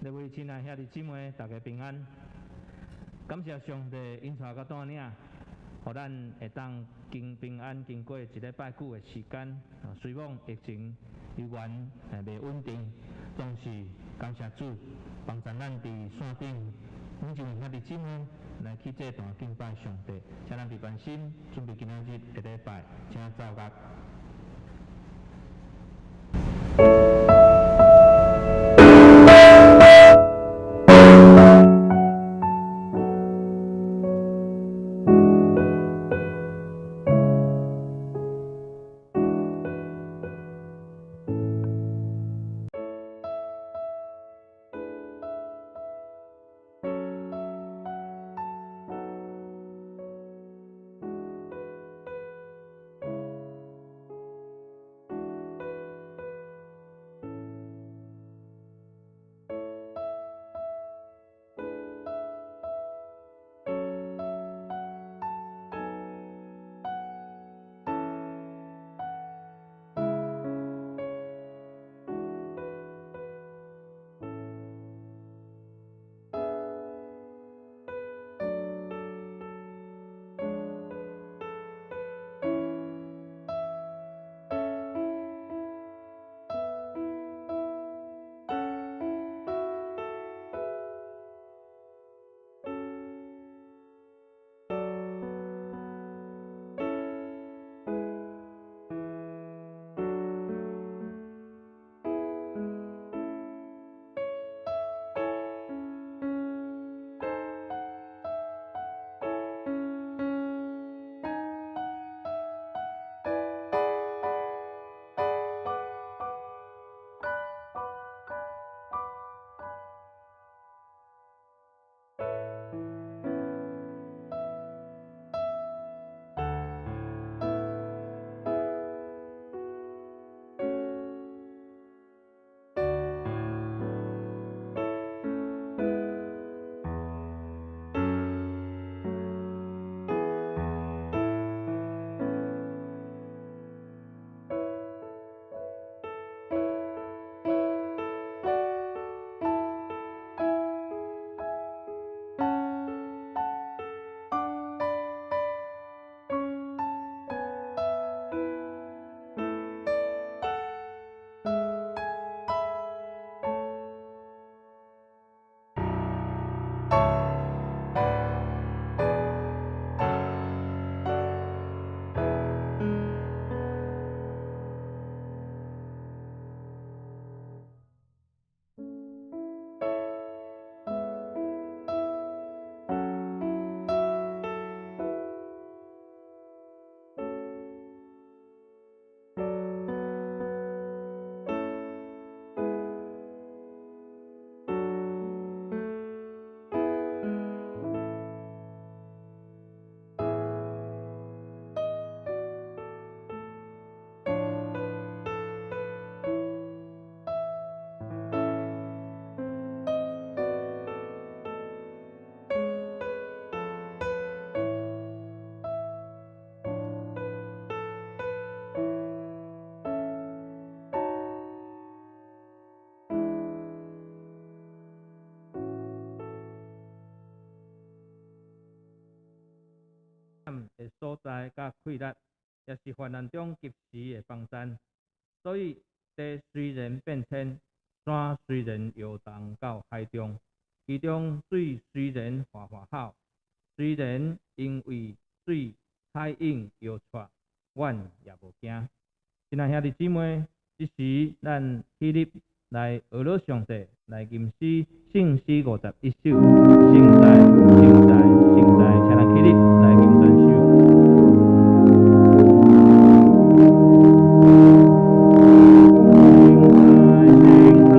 各位親愛兄弟姊妹，大家平安。感謝上帝恩帶佮帶領，予咱會當經平安經過一禮拜久的時間。雖罔疫情猶原袂穩定，總是感謝主幫助咱佇線頂每一位兄弟姊妹來去祭壇敬拜上帝。請咱備辦心，準備今仔日的禮拜，請奏樂。的所在佮氣力，也是患難中及時的幫贊。所以地雖然變遷，山雖然搖動到海中，其中水雖然嘩嘩吼，雖然因為水海湧搖掣，阮也無驚。親愛兄弟姊妹，這時咱起立來學樂上帝，來吟詩聖詩51首，聖哉，聖哉，聖哉，請咱起立來吟全首。聖哉，聖哉，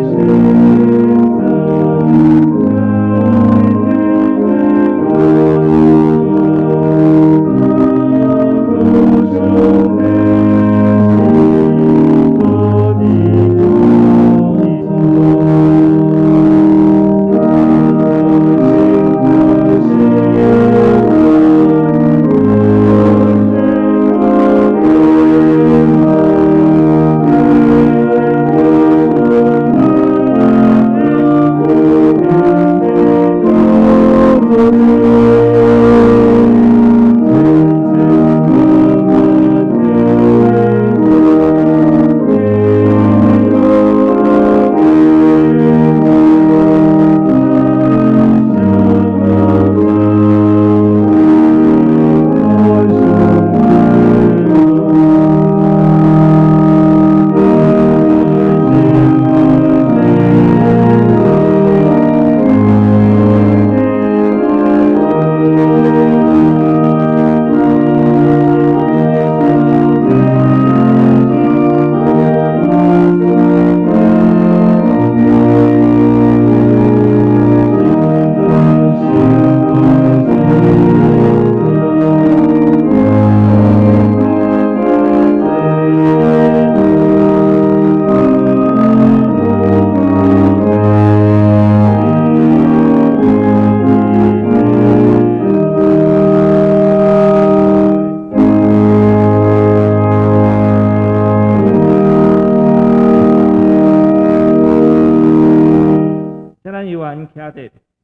聖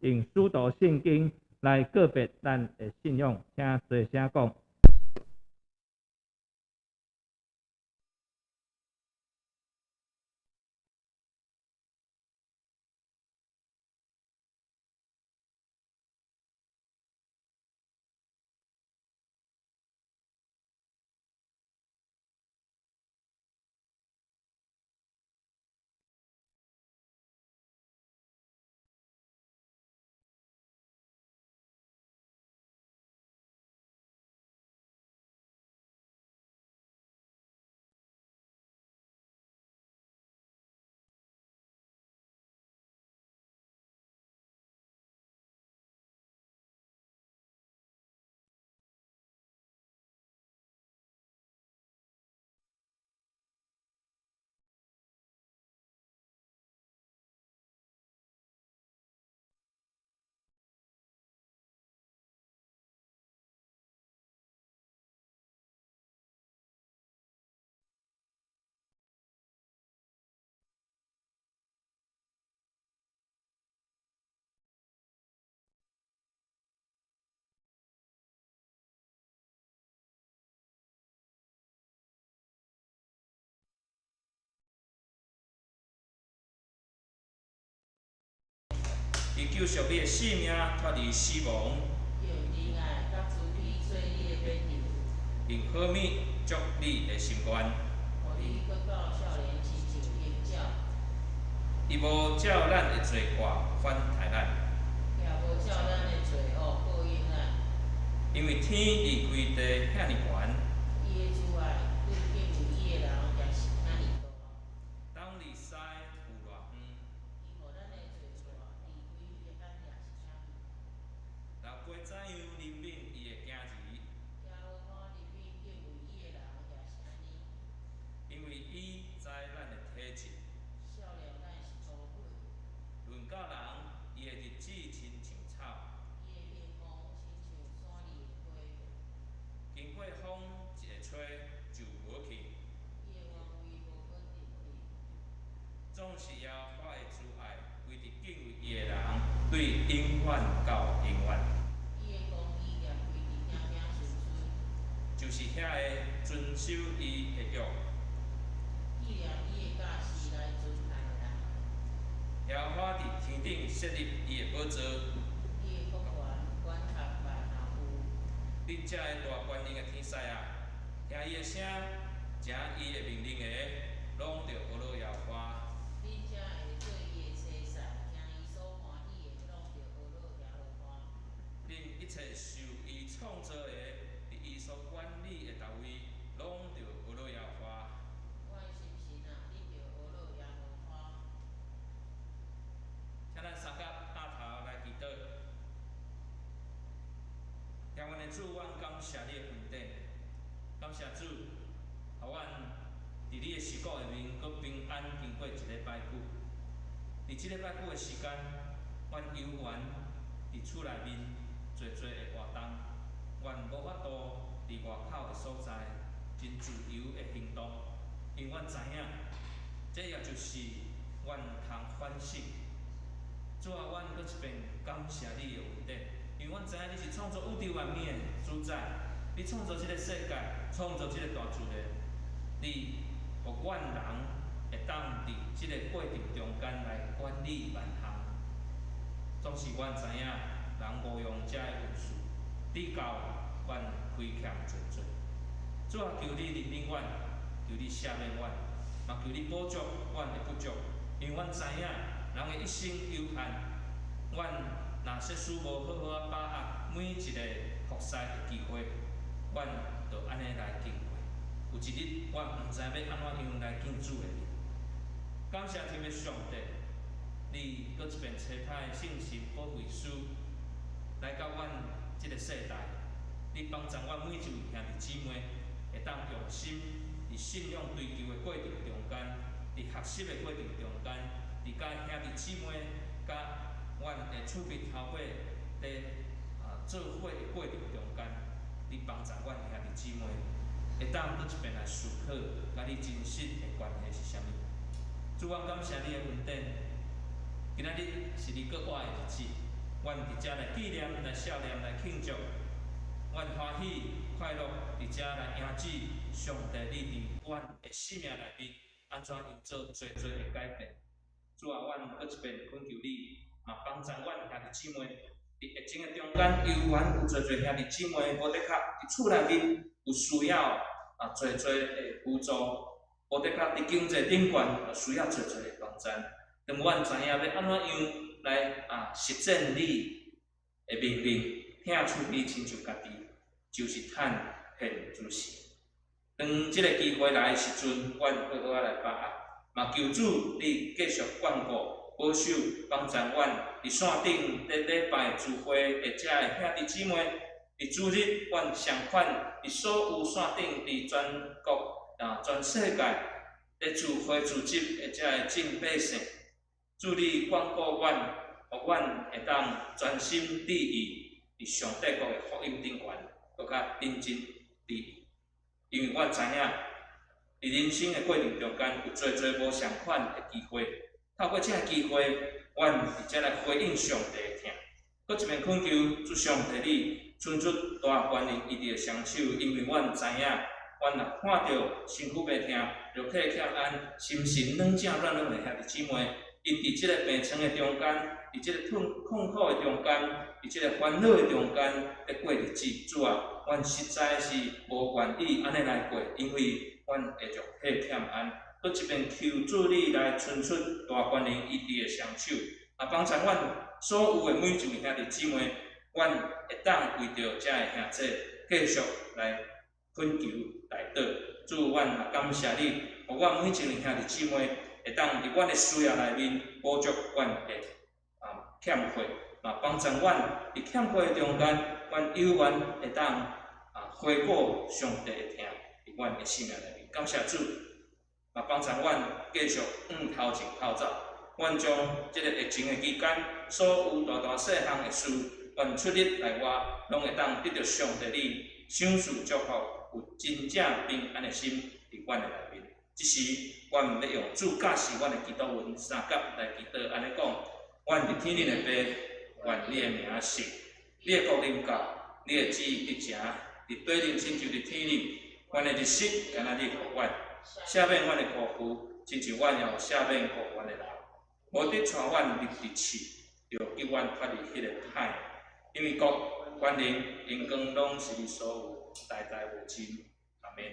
用使徒信經來告別咱的信仰，請齊聲講。伊救贖你的性命，脫離死亡。用仁愛佮慈悲做你的變屜。用好物足你的心願。予你閣到少年親像鷹鳥。伊無照咱的罪過反待咱。也無照咱的罪惡報應咱。因為天離開地遐爾懸。伊的慈愛對敬畏伊的人也是遐爾大。東離西有偌遠。伊予咱的罪過離開咱也是遐遠。老爸怎樣憐憫伊的囝兒。耶和華憐憫敬畏伊的人也是按呢。因為伊知咱的體質。少年咱是粗粉。論到人，伊的日子親像草。伊的榮光親像山裡的花。經過風一下吹就無去。伊的原位無閣佇位。總是耶和華的慈愛歸佇敬畏伊的人，對永遠到永遠。伊的公義業歸佇子子孫孫。就是遐个遵守伊的約。紀念伊的教示來遵行的人。耶和華佇天頂設立伊的寶座。伊的國權管轄萬有。恁遮个大權能的天使啊，聽伊的聲，遵伊的命令的，攏著學樂耶和華。恁遮會做伊的差使，聽伊所歡喜的，攏著學樂耶和華。恁一切受伊創造的，佇伊所管理的逐位，攏著學樂耶和華。我的心神啊，你著學樂耶和華。請咱三甲搭頭來祈禱。天阮的主，阮感謝你的恩典，感謝主，予阮佇你的視顧下面，閣平安經過一禮拜久。佇這禮拜久的時間，阮猶原佇厝內面濟濟的活動，阮無法度佇外口的所在真自由的行動，因為阮知影，這也就是阮通反省。主啊，阮閣一遍感謝你的恩典，因為阮知影你是創造宇宙萬物的主宰，你創造這個世界，創造這個大自然，你予阮人會當佇這個過程中間來管理萬項。總是阮知影人無用這个文字，直到阮虧欠濟濟。主啊，求你憐憫阮，求你赦免阮，嘛求你補足阮的不足，因為阮知影人的一生有限，阮若設使無好好仔把握每一個服侍的機會，阮就按呢來經過。有一日，阮毋知欲按怎樣來見主的面。感謝天父上帝，你閣一遍差派聖神保惠師來到阮這個世代，你幫助阮每一位兄弟姊妹，會當用心佇信仰追求的過程中間，佇學習的過程中間，佇佮兄弟姊妹、佮阮的厝邊頭尾佇做伙的過程中間，你幫助阮兄弟姊妹，會當閣一遍來思考，佮你真實的關係是啥物。主，阮感謝你的恩典。今仔日是你閣活的日子，阮佇遮來紀念、來笑念、來慶祝，阮歡喜快樂佇遮來迎接上帝你佇阮的生命內面，按怎樣做濟濟的改變。主啊，阮閣一遍懇求你，嘛幫助阮兄弟姊妹，佇疫情的中間，猶原有濟濟兄弟姊妹無的確佇厝內面有需要啊，濟濟的輔助，無的確佇經濟頂懸需要濟濟的幫助。當阮知影欲按怎樣來啊實踐你的命令，疼厝邊親像家己，就是趁現諸事。當這个機會來的時陣，阮好好仔來把握。嘛求主你繼續眷顧、保守、幫助阮佇線頂咧禮拜聚會的遮的兄弟姊妹，佇主日阮相款佇所有線頂佇全國啊全世界咧聚會組織的遮的眾百姓，主你眷顧阮，予阮會當專心致意佇上帝國的福音頂懸，閣較認真致意，因為阮知影。佇人生的過程中間，有濟濟無仝款的機會。透過這个機會，阮佇遮來回應上帝的疼。閣一遍懇求主上帝你伸出大權能醫治的雙手，因為阮知影，阮若看著身軀袂疼、肉體欠安、心神軟正軟軟的兄弟姊妹，𪜶佇這个病床的中間，佇這个痛苦的中間，佇這个煩惱的中間，咧過日子。主啊，阮實在是無願意按呢來過，因為阮的肉體欠安。閣一遍求主你來伸出大權能醫治的雙手，啊，幫助阮所有的每一位兄弟姊妹，阮會當為著遮的兄弟繼續來懇求代禱。主，阮也感謝你，予阮每一位兄弟姊妹會當佇阮的需要內面補足阮的啊欠缺，嘛幫助阮佇欠缺的中間，阮猶原會當啊回顧上帝的疼佇阮的生命內面。感謝主，嘛幫助阮繼續向頭前跑走。阮將這个疫情的期間，所有大大細項的事，阮出入內外，攏會當得著上帝你賞賜祝福，有真正平安的心佇阮的內面。這時，阮欲用主教示阮的祈禱文三甲來祈禱，按呢講：阮佇天頂的父，願你的名聖，你的國臨到，你的旨意得成，佇地頂親像佇天頂。阮的日食今仔日予阮，赦免阮的辜負，親像阮也有赦免辜負阮的人。無得帶阮入佇試，著救阮脫離彼个歹。因為國、權能、榮光攏是你所有，代代無盡。阿們。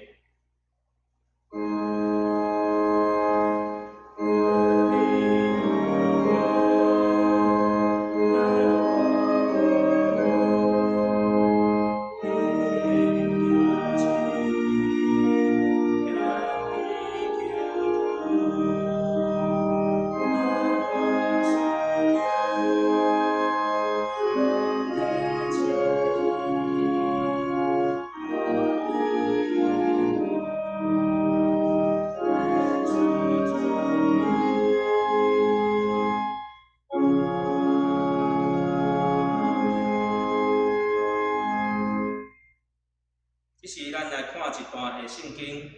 這時，咱來看一段的聖經，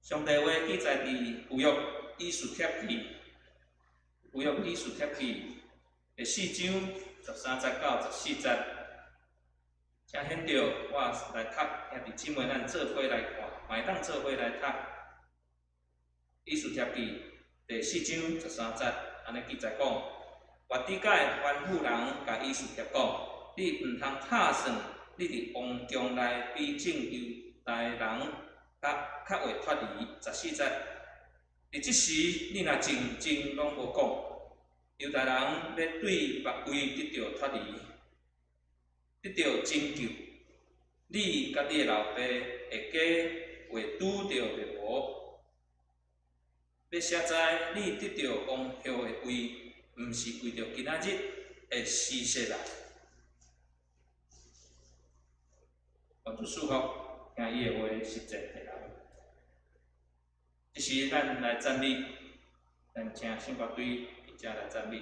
上帝話記載佇舊約以斯帖記，舊約以斯帖記第四章13節到14節，請現著我來讀，兄弟姊妹咱做伙來看，嘛會當做伙來讀。以斯帖記第四章13節，按呢記載講：末底改吩咐人共以斯帖講，你毋通拍算。你佇王宮內比眾猶大人較較會脫離。14節，佇這時你若靜靜攏無講，猶大人欲對別位得著脫離，得著拯救，你佮你的老爸的家會拄著滅亡。欲誰知你得著王后的位，毋是為著今仔日的時勢來。願主賜福，聽伊的話實踐的人。這時，咱來讚美，咱請聖歌隊佇遮來讚美。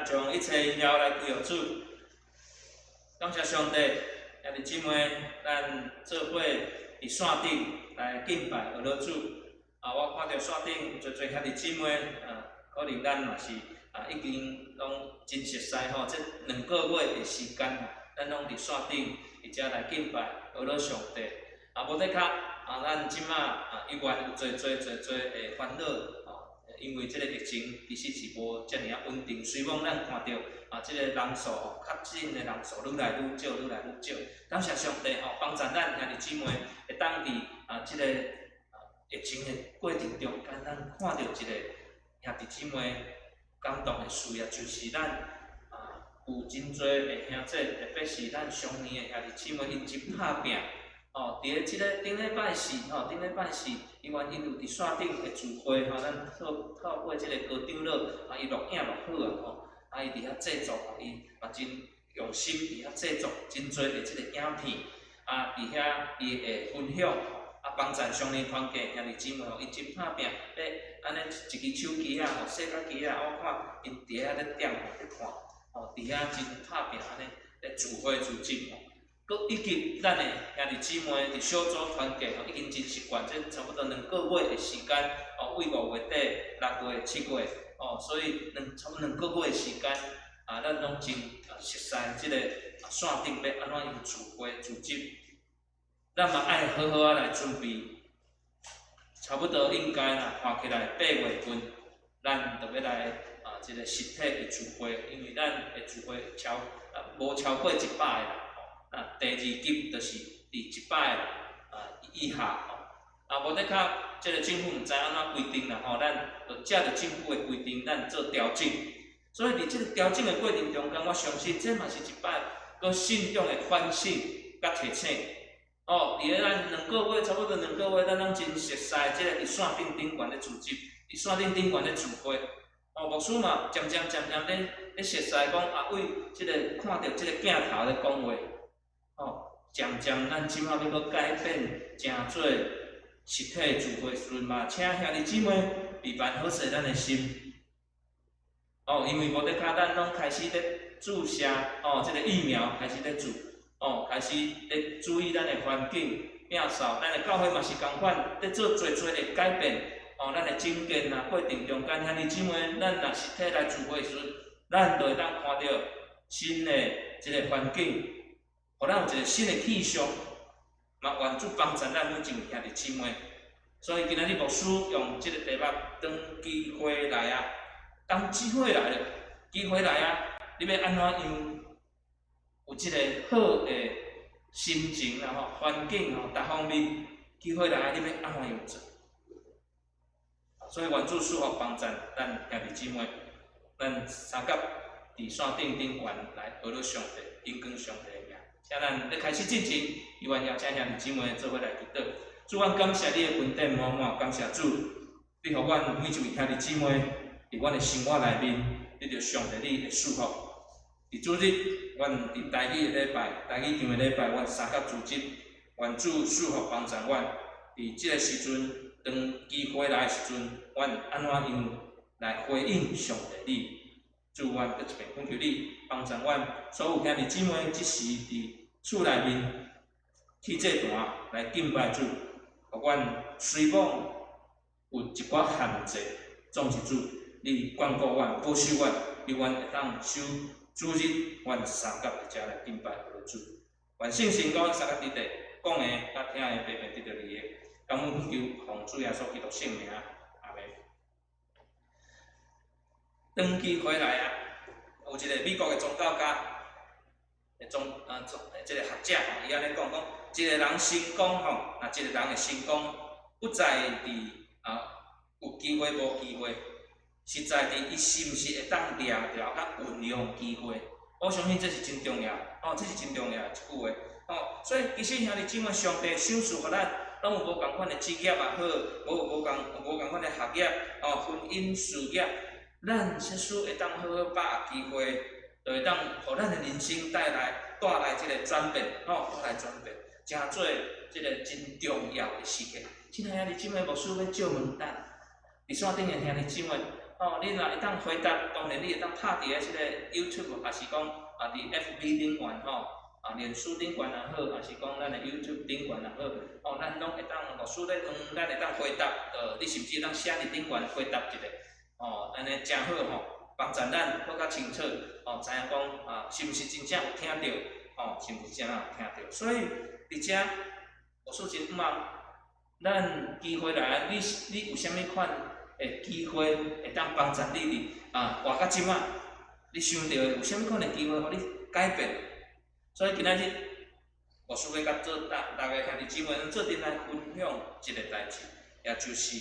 咱將一切榮耀來歸予主。感謝上帝，兄弟姊妹，咱做伙佇線頂來敬拜阿主。啊，我看著線頂濟濟兄弟姊妹，啊，可能咱嘛是啊，已經攏真熟似吼，這兩個月的時間啊，咱攏佇線頂佇遮來敬拜阿上帝。啊，無的確啊，咱這馬啊，猶原有濟濟濟濟的煩惱吼，因為這个疫情其實是無遮爾仔穩定。雖罔咱看著啊，這個人數吼，確診的人數愈來愈少，愈來愈少。感謝上帝吼，幫助咱兄弟姊妹會當佇啊這个疫情的過程中間，咱看著一個兄弟姊妹感動的事業，就是咱啊有真濟的兄弟，特別是咱上年的兄弟姊妹，𪜶真拍拚。哦，佇咧這个頂禮拜四，吼，頂禮拜四，伊原𪜶有佇線頂的聚會，吼，咱透透過這个高長老，啊，伊錄影錄好啊，吼，啊，伊佇遐製作，伊嘛真用心佇遐製作真濟的這个影片，啊，佇遐伊會分享，啊，幫贊上年團契兄弟姊妹吼，伊真拍拚，欲按呢一支手機仔吼，細仔機仔，我看𪜶佇遐咧點吼，咧看，吼，佇遐真拍拚按呢咧聚會聚集吼。閣以及咱的兄弟姊妹佇小組團契吼，已經真習慣，這差不多兩個月的時間，哦，為五月底、六月、七月，哦，所以兩差不多兩個月的時間，啊，咱攏真熟似這个線頂欲按怎樣聚會聚集，咱嘛愛好好仔來準備，差不多應該啦，看起來八月份，咱就欲來啊，這个實體的聚會，因為咱的聚會超啊無超過一百个人。啊，第二級就是佇一百个人啊以下吼，啊，無的確，這个政府毋知按怎規定啦吼，咱就照著政府的規定，咱做調整。所以佇這个調整的過程中間，我相信這嘛是一擺閣信仰的反省佮提醒。哦，佇咧咱兩個月，差不多兩個月，咱攏真熟似這个佇線頂頂懸咧組織，佇線頂頂懸咧聚會。哦，牧師嘛，漸漸漸漸咧咧熟似講啊，為這个看著這个鏡頭咧講話。哦，漸漸咱這馬欲閣改變，成做實體聚會時陣嘛，請兄弟姊妹備辦好勢咱的心。哦，因為無的確，咱攏開始咧注射，哦，這个疫苗開始咧注，哦，開始咧注意咱的環境，摒掃，咱的教會嘛是仝款，咧做濟濟的改變，哦，咱的整建啊過程中間，兄弟姊妹，咱若實體來聚會時陣，咱就會當看著新的這个環境。予咱有一个新的氣象，嘛願主幫助咱每一位兄弟姊妹。所以今仔日牧師用這個題目：當機會來啊，當機會來了，機會來啊，你欲按怎樣有這個好的心情啦吼，環境吼，逐方面機會來啊，你欲按怎樣做？所以願主賜福幫助咱兄弟姊妹，咱相佮佇線頂頂懸來學了上帝，榮光上帝的名。請咱咧開始進前，猶原邀請兄弟姊妹做伙來祈禱。主，阮感謝你的恩典滿滿，感謝主，你予阮每一位兄弟姊妹佇阮的生活內面得著上帝你的祝福。佇主日，阮佇台語的禮拜，台語場的禮拜，阮相佮組織，願主賜福幫助阮。佇這个時陣，當機會來的時陣，阮按怎樣來回應上帝你？主，阮閣一遍懇求你幫助阮所有兄弟姊妹，這時佇厝內面去祭壇來敬拜主，予阮雖罔有一寡限制，總是主你眷顧阮、保守阮，予阮會當守主日，阮相佮佇遮來敬拜主。願聖神佮阮相佮佇咧，講的佮聽的，白白得著利益。感恩懇求，奉主耶穌基督聖名，阿們。當機會來啊，有一个美國的宗教家。宗啊宗，這个學者吼，伊按呢講講，一个人成功吼，若一个人的成功，不在佇啊有機會無機會，實在佇伊是毋是會當掠著佮運用機會。我相信這是真重要，哦，這是真重要的一句話，哦，所以其實兄弟姊妹，上帝賞賜予咱，攏有無仝款的職業也好，無無仝無仝款的學業，哦，婚姻事業，咱假使會當好好把握機會，就會當予咱的人生帶來帶來這個轉變，吼，帶來轉變，成做這个真重要的時刻。親愛的兄弟姊妹，牧師欲借問咱，佇線頂的兄弟姊妹，哦，你若會當回答，當然你會當拍佇咧這個 YouTube，抑是講啊佇 FB 頂懸吼，啊臉書頂懸也好，抑是講咱的 YouTube 頂懸也好，哦，咱攏會當牧師咧問，咱會當回答，你甚至會當寫佇頂懸回答一下，哦，按呢誠好吼，幫助咱閣較清楚，哦，知影講啊，是毋是真正有聽著，哦，是毋是真正有聽著？所以佇遮，牧師真向望，咱機會來，你有啥物款的機會會當幫助你佇啊活到這擺，你想著的有啥物款的機會，予你改變？所以今仔日，牧師欲共做大大家兄弟姊妹做陣來分享一个代誌，也就是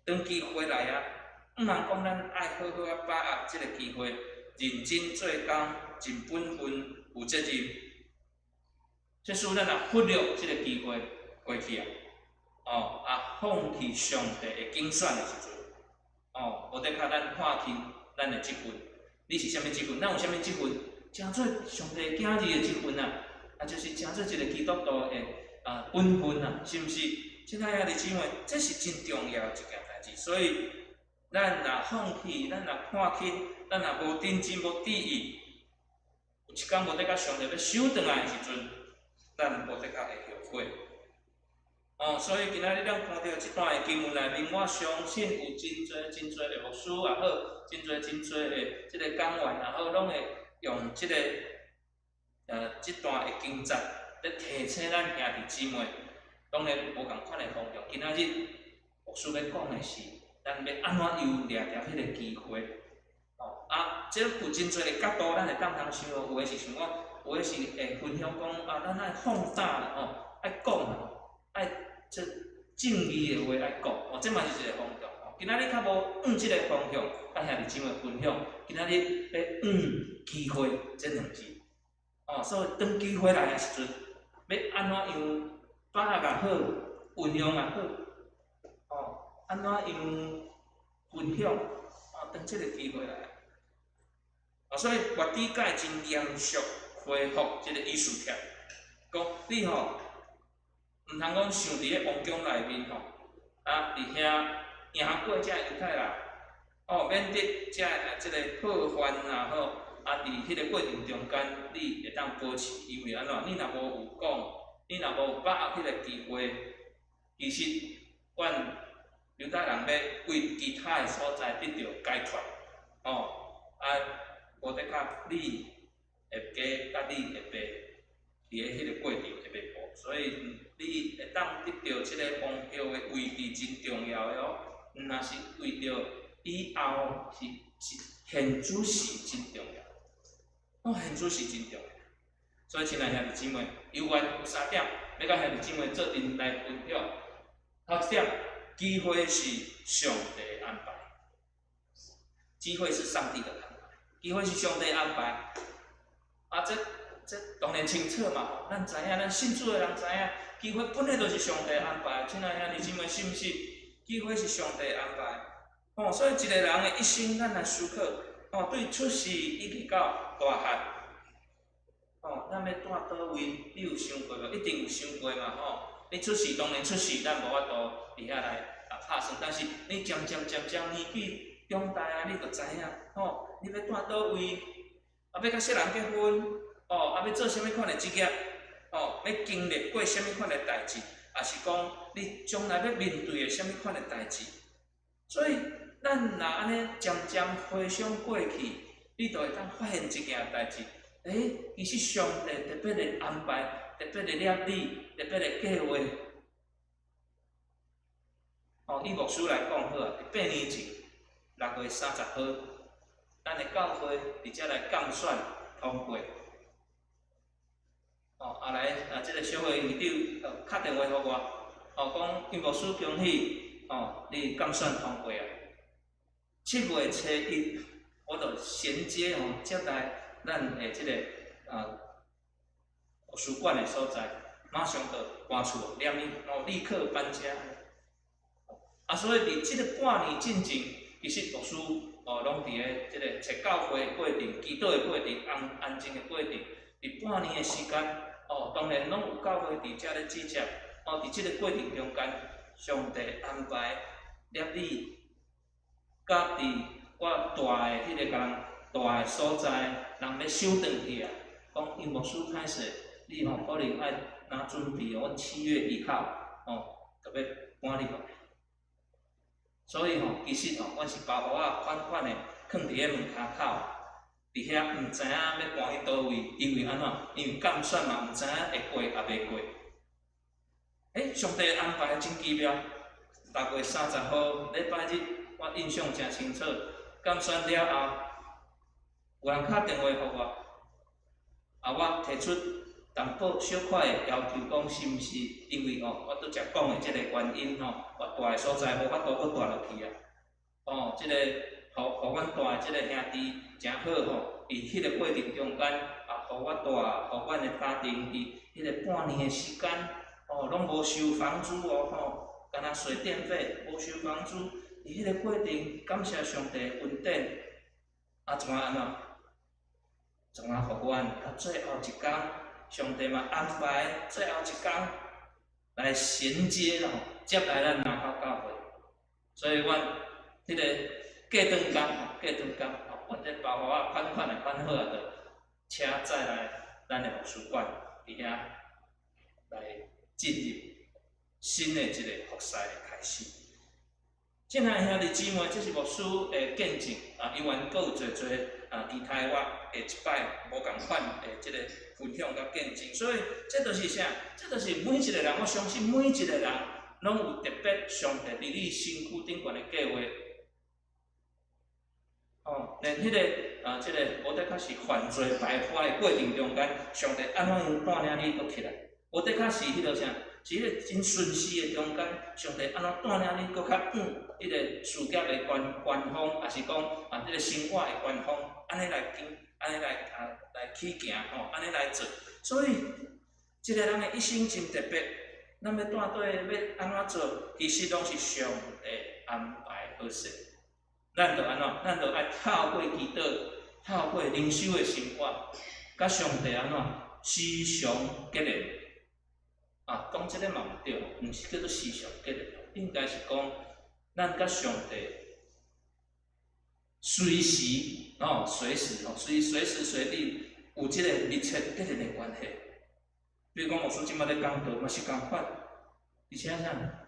當機會來啊，毋通講咱愛好好仔把握這个機會，認真做工，盡本分，負責任。這使咱若忽略這个機會過去啊，哦啊，放棄上帝的揀選的時陣，哦，無得較咱看輕咱的職分。你是啥物職分？咱有啥物職分？成做上帝囝兒的職分啊！啊，就是成做一个基督徒的啊本分啊，是毋是？親愛的兄弟姊妹，這是真重要的一件代誌。所以，咱若放棄，咱若看輕，咱若無認真、無注意，有一工無得較上帝欲收轉來的時陣，咱無得較會後悔。哦，所以今仔日咱看著這段的經文內面，我相信有真濟真濟的牧師也好，真濟真濟的這個講員也好，攏會用這个這段的經節咧提醒咱兄弟姊妹。當然無仝款的方向。今仔日牧師欲講的是，咱欲按怎樣掠著彼个機會。哦，啊，這有真濟的角度，咱會當通想。有的是想講，有的是會分享講啊，咱愛放膽吼，愛講，愛這正義的話愛講，哦，這嘛是一个方向。哦，今仔日較無往這个方向，佮兄弟姊妹分享。今仔日欲往機會這兩字，哦，所以當機會來的時陣，欲按怎樣把握較好，運用較好，哦，按怎樣分享，哦，當這个機會來，啊，所以末底改真嚴肅回覆這个以斯帖，講你吼，毋通講想佇咧王宮內面吼，啊，佇遐贏過這猶太人，哦，免得這啊這个禍患也好，啊，佇彼个過程中間，你會當保持，因為按怎？你若無有講，你若無有把握彼個機會，其實，阮猶太人欲為其他的所在得著解脫，哦，啊，無得較你會加，佮你會白，佇咧彼個過程會袂無，所以你會當得著這个王后的位置真重要的哦，毋若是為著以後是是現主時真重要，哦，現主時真重要。所以，親愛兄弟姊妹，猶原有三點，欲佮兄弟姊妹做陣來分享。頭一點，機會是上帝的安排，機會是上帝的安排，機會是上帝安排。啊，這這當然清楚嘛，吼，咱知影，咱信主的人知影，機會本來就是上帝安排。親愛兄弟姊妹，是毋是？機會是上帝安排。哦，所以一个人的一生，咱來思考，哦，對出世一直到大漢，哦，咱欲蹛佗位，你有想過無？一定有想過嘛，吼。你出世當然出世，咱無法度佇遐來啊拍算，但是你漸漸漸漸年紀長大啊，你就知影，吼，你欲蹛佗位，啊，欲佮啥人結婚，哦，啊，欲做啥物款的職業，哦，欲經歷過啥物款的代誌，抑是講你將來欲面對的啥物款的代誌，所以咱若按呢漸漸回想過去，你就會當發現一件代誌，欸，其實上帝特別的安排，特別的掠你，特別的計劃。哦，以牧師來講好啊，佇8年前6月30號，咱的教會佇遮來監選通過。哦，後來啊，這个小會議長敲電話予我，哦，講金牧師恭喜，哦，你監選通過啊。7月初1，我就銜接吼接待咱的這个啊圖書館的所在，馬上就搬厝，連伊哦立刻搬家。啊，所以佇這个半年進前，其實牧師哦攏佇咧這个揣教會的過程、祈禱的過程、安安靜的過程。佇半年的時間，哦，當然攏有教會佇遮咧支持。哦，佇這个過程中間，上帝安排掠你，佮佇我蹛的彼个共人蹛的所在，人欲收轉去啊，講伊牧師歹勢，你吼可能愛若準備哦，阮7月1號吼，就欲搬入來。所以吼，其實吼，阮是包袱仔款款的，囥佇咧門跤口，佇遐毋知影欲搬去佗位，因為按怎？因為監選嘛，毋知影會過抑袂過。欸，上帝安排真奇妙。6月30號禮拜日，我印象誠清楚。監選了後，有人敲電話予我，啊，我提出淡薄小可的要求，講是毋是因為哦，我拄才講的這个原因吼，我蹛的所在無法度閣蹛落去啊。哦，這个予予阮蹛的這个兄弟誠好吼，佇彼个過程中間啊，予我蹛，予阮的家庭佇彼个半年的時間，哦，攏無收房租哦吼。敢若水電費，無收房租，佇彼个過程，感謝上帝恩典，啊，怎啊按怎？怎啊予阮到最後一工，上帝嘛安排最後一工來銜接咯，接來咱林口教會。所以阮彼个過長工，過長工，吼，阮這包袱仔款款的款好啊，就車載來咱的牧師館佇遐來進入新的一个服侍的開始。親愛兄弟姊妹，這是牧師的見證啊，猶原閣有濟濟啊，其他我下一擺無仝款的這个分享佮見證。所以這就是啥？這就是每一个人，我相信每一个人攏有特別上帝佇你身軀頂懸的計畫。哦，連彼个啊，這个無的確是犯罪敗壞的過程中間，上帝按怎樣帶領你閣起來？無的確是彼个啥？是彼个真順遂的中間，上帝按怎帶領你閣較遠？彼个事業的高高峰，抑是講啊，彼个生活的高峰，按呢來經，按呢來啊來去行吼，按呢來做。所以，一个人的一生真特別，咱欲蹛佗欲按怎做，其實攏是上帝安排好勢。咱就按怎？咱就愛透過祈禱，透過靈修的生活，佮上帝按怎時常結連。啊，講這个嘛毋對，毋是叫做時常結連，應該是講咱佮上帝隨時哦，隨時哦，隨隨時隨地有這个密切結連的關係。比如講，牧師這擺咧講道嘛是仝款，而且啥？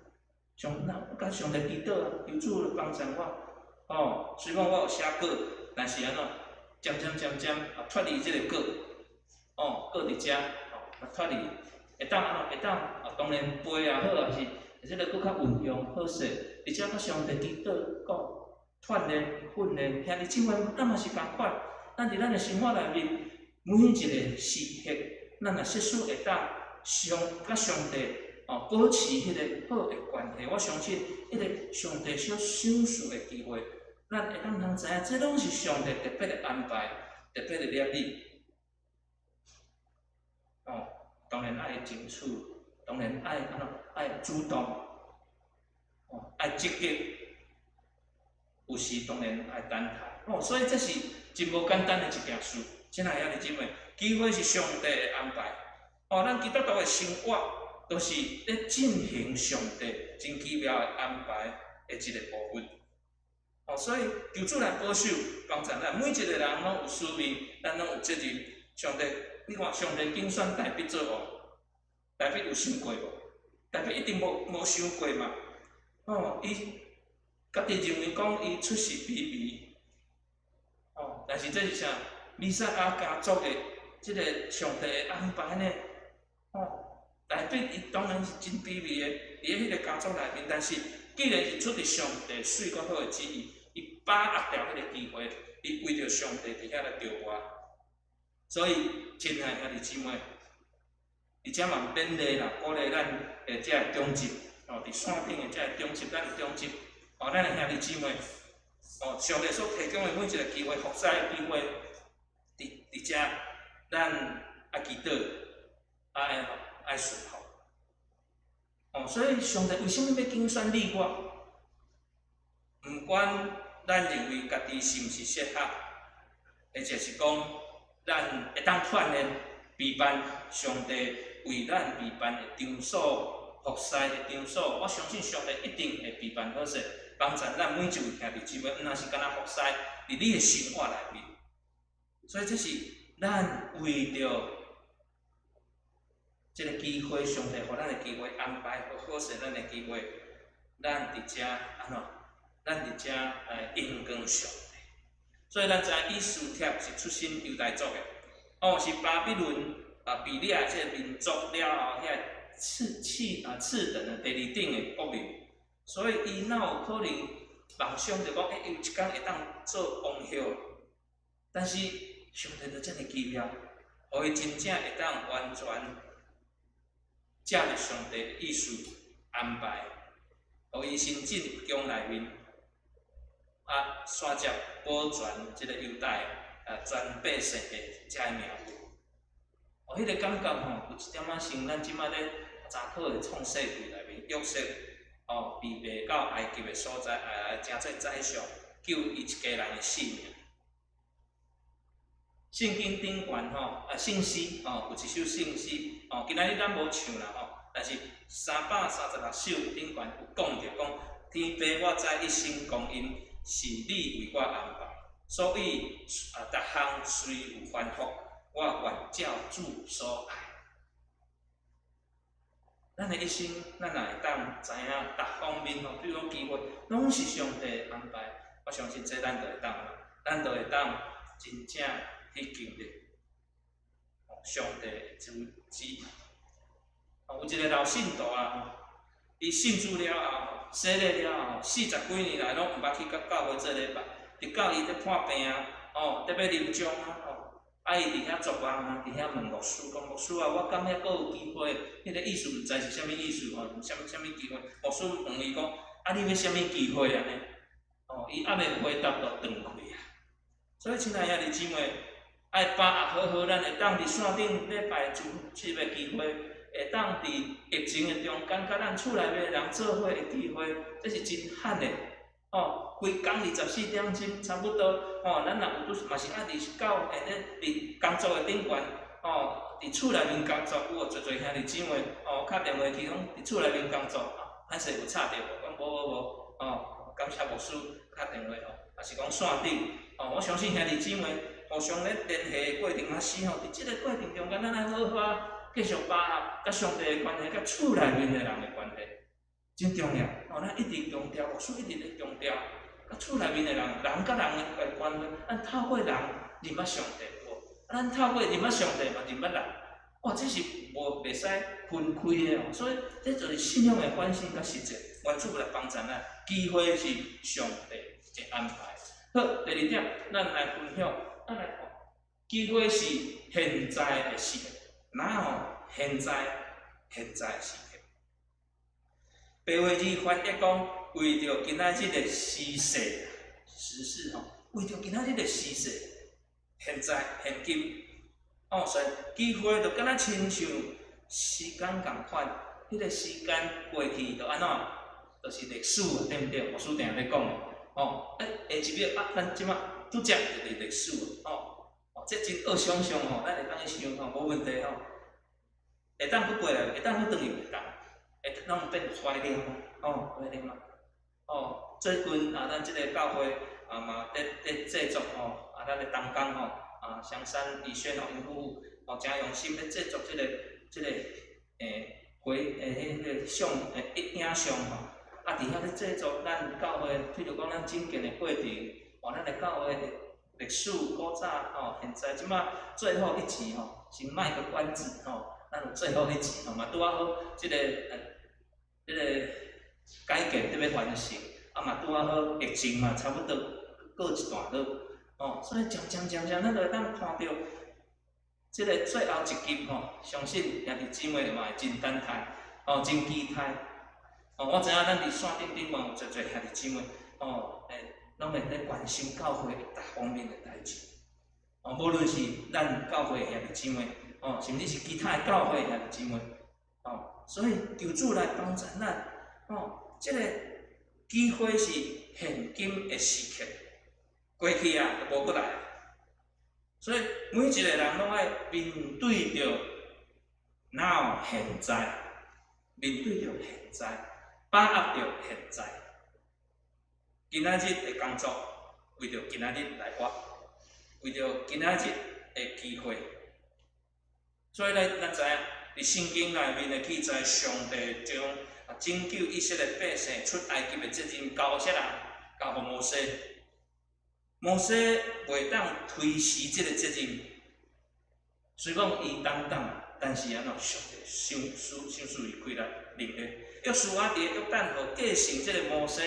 上咱佮上帝祈禱啊，求主幫助我。哦，雖講我有寫稿，但是按怎？漸漸漸漸啊，脫離這个稿，哦，稿佇遮，哦，啊脫離。會當按怎？會當啊，當然背也好，抑是這个閣較運用好勢，而且佮上帝祈禱講鍛鍊訓練，兄弟姊妹，咱嘛是仝款。咱佇咱的生活內面，每一个時刻，咱若設使會當上佮上帝哦保持彼个好的關係，我相信彼个上帝所賞賜的機會，咱會當通知影，這攏是上帝特別的安排，特別的掠你。哦，當然愛爭取，當然愛按怎，愛主動，哦，愛積極，有時當然愛等待。哦，所以這是真無簡單的一件事。親愛兄弟姊妹，機會是上帝的安排。哦，咱基督徒的生活，都是咧進行上帝真奇妙的安排的一个部分。哦，所以求主來保守幫助咱，每一个人攏有使命，咱攏有責任。上帝，你看上帝揀選大衛做王，大衛有想過無？大衛一定無想過嘛。哦，伊家己認為講伊出身卑微，哦，但是這是啥？彌賽亞家族的這个上帝的安排呢？哦，大衛伊當然是真卑微的，佇彼个家族內面，但是既然是出佇上帝媠閣好的旨意，伊把握牢彼个機會，伊為著上帝佇遐來著活。所以，親愛兄弟姊妹，而且嘛勉勵啦，鼓勵咱的這个長執，哦，佇線頂的這个長執，咱的長執，哦，咱的兄弟姊妹，哦，上帝所提供的每一个機會，服侍的機會，佇佇遮，咱愛祈禱，愛愛順服。哦，所以上帝為啥物欲揀選你我？毋管咱認為家己是毋是適合，或者是講咱會當鍛鍊備辦上帝為咱備辦的場所，服侍的場所，我相信上帝一定會備辦好勢，幫助咱每一位兄弟姊妹，毋但是干焦服侍佇你的生活內面。所以這是咱為著這个機會，上帝予咱的機會安排好好勢，咱的機會，咱佇遮按怎？咱佇遮來榮光上帝。所以咱知影以斯帖是出身猶太族的，哦，是巴比倫啊比利亞這个民族了後，遐次次啊次等的第二等的國民，所以伊哪有可能夢想著講，欸，伊有一工會當做王后？但是上帝就遮爾奇妙，予伊真正會當完全照著上帝的意思安排，予伊先進入宮內面，啊，煞接保全這个猶大啊全百姓的遮个命運。哦，彼个感覺吼，有一點仔像咱這擺咧查考的創世記內面，約瑟哦，被賣到埃及的所在，啊，成做宰相，救伊一家人的性命。聖經頂懸吼，啊，聖詩吼，有一首聖詩，哦，今仔日咱無唱啦吼，但是336首頂懸有講著講，天父，我知一生光陰是你為我安排，所以啊，逐項雖有繁複，我願照主所愛。咱的一生，咱若會當知影逐方面吼，比如講機會，攏是上帝安排。我相信這咱就會當，咱就會當真正去經歷上帝的旨意。有一个老信徒啊，伊信主了後，洗禮了後，四十幾年來攏毋捌去佮教會做禮拜，直到伊咧破病啊，哦，得欲臨終啊，吼，啊，伊佇遐絕望啊，佇遐問牧師講：牧師啊，我敢猶閣有機會？彼个意思毋知是啥物意思吼，啥物啥物機會？牧師問伊講：啊，你欲啥物機會按呢？哦，伊猶未回答就斷氣啊。所以，親愛兄弟姊妹，愛把握好好，咱會當佇線頂禮拜主日的機會，會當佇疫情的中間，佮咱厝內面的人做伙的機會，這是真罕的。哦，規工24點鐘差不多，吼，咱若有拄嘛是愛佇教會咧，佇工作的頂懸，吼，佇厝內面工作，有濟濟兄弟姊妹，哦，敲電話去講佇厝內面工作，歹勢有插著無？講無無無，哦，感謝牧師敲電話吼，抑是講線頂，哦，我相信兄弟姊妹互相咧聯繫的過程嘛是吼，佇這个過程中間，咱愛好好啊，繼續把握佮上帝的關係，佮厝內面的人的關係。真重要，哦，咱一直強調，牧師一直咧強調，佮厝內面的人，人佮人的關係，咱透過人認捌上帝，無？咱透過認捌上帝嘛，認捌人，哇，這是無袂使分開的哦。所以這就是信仰的反省佮實踐，願主來幫助咱。機會是上帝的安排。好，第二點，咱來分享，咱來看，機會是現在的時刻，哪吼？現在，現在的時刻。白話字翻譯講，為著今仔日的時勢，時勢吼，為著今仔日的時勢，現在現今，哦，所以機會就敢若親像時間仝款，彼个時間過去就按怎，就是歷史啊，對毋對？牧師定咧講的，哦，欸，下一秒啊，咱這擺拄才就是歷史哦，哦，這真好想像吼，咱會當去想吼，無問題吼，會當閣過來，會當閣轉去袂當？會攏變懷念哦，懷念啊！哦，最近啊，咱這个教會啊嘛，佇佇製作吼，啊，咱的同工吼，啊，香山李軒吼，𪜶夫婦哦，誠用心咧製作這个這个欸回欸彼个相欸影像吼，啊，佇遐咧製作咱教會，譬如講咱整建的過程，哦，咱的教會歷史古早吼，現在這擺最後一集吼，先賣個關子吼，咱有最後一集吼，嘛拄仔好這个這个改革得欲完成，啊嘛拄仔好疫情嘛差不多告一段落，哦，所以漸漸漸漸，咱就會當看著這个最後一集吼，相信兄弟姊妹嘛會真等待，哦，真期待。哦，我知影咱佇線頂頂嘛有濟濟兄弟姊妹，哦，會攏會咧關心教會逐方面的代誌。哦，無論是咱教會兄弟姊妹，哦，甚至是其他的教會兄弟姊妹，哦。所以求主來幫助咱，哦，這个機會是現今的時刻，過去啊就無閣來。所以每一個人攏愛面對著 now 現在。面對著現在，把握著現在。今仔日的工作，為著今仔日來活，為著今仔日的機會。所以咧，咱知影，佇聖經內面的記載，上帝將拯救以色列百姓出埃及的責任交予啥人？交予摩西。摩西袂當推辭這个責任，雖講伊擔當，但是按怎上帝賞賜賞賜伊氣力能力。約書亞佇約旦河繼承這个摩西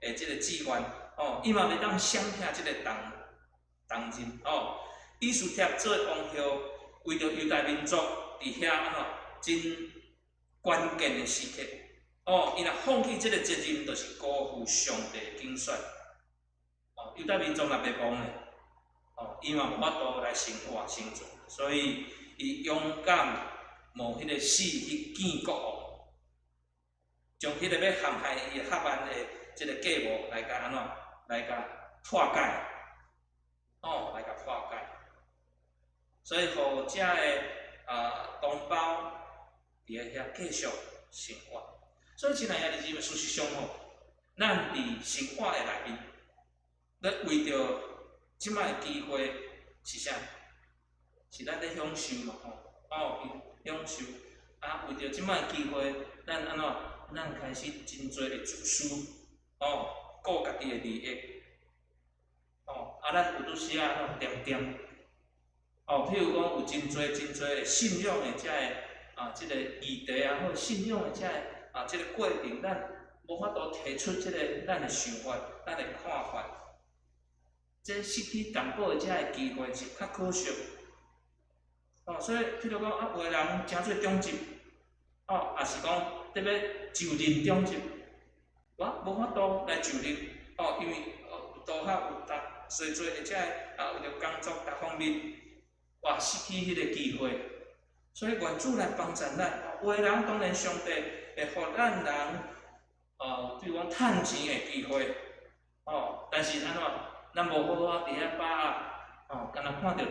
的這个志願，哦，伊嘛袂當閃避這个重任，哦。以斯帖做王后，為著猶大民族佇遐按怎真關鍵的時刻，哦，伊若放棄這个責任，就是辜負上帝的揀選。哦，猶大民族若滅亡咧，哦，伊嘛無法度來生活生存，所以伊勇敢冒彼个死去見國王，將彼个欲陷害伊哈曼的這个計謀來共按怎，來共破解，哦，來共破解。所以，予遮个同胞佇遐繼續生活。所以，親愛的兄弟姊妹，事實上吼，咱佇生活的內面，咧為著這擺的機會是啥？是咱咧享受嘛吼，哦，享受。啊，為著這擺的機會，咱按怎？咱開始真濟的自私，哦，顧家己的利益，哦，啊，咱有拄時仔按怎恬恬。哦，譬如講有真濟真濟的信仰的遮个啊，這个議題啊，或信仰的遮个啊，這个過程，咱無法度提出這个咱的想法、咱的看法，這失去淡薄的遮个機會是較可惜。哦，所以譬如講啊，有的人誠做長執，哦，抑是講特欲就任長執，我無法度來就任，哦，因為哦，拄好有逐濟濟的遮个啊，為著工作逐方面。哇，失去彼个機會，所以願主來幫助咱。有的人當然上帝會予咱人，哦，比如講趁錢的機會，哦，但是按怎，咱無好好佇遐把握，哦，干焦看著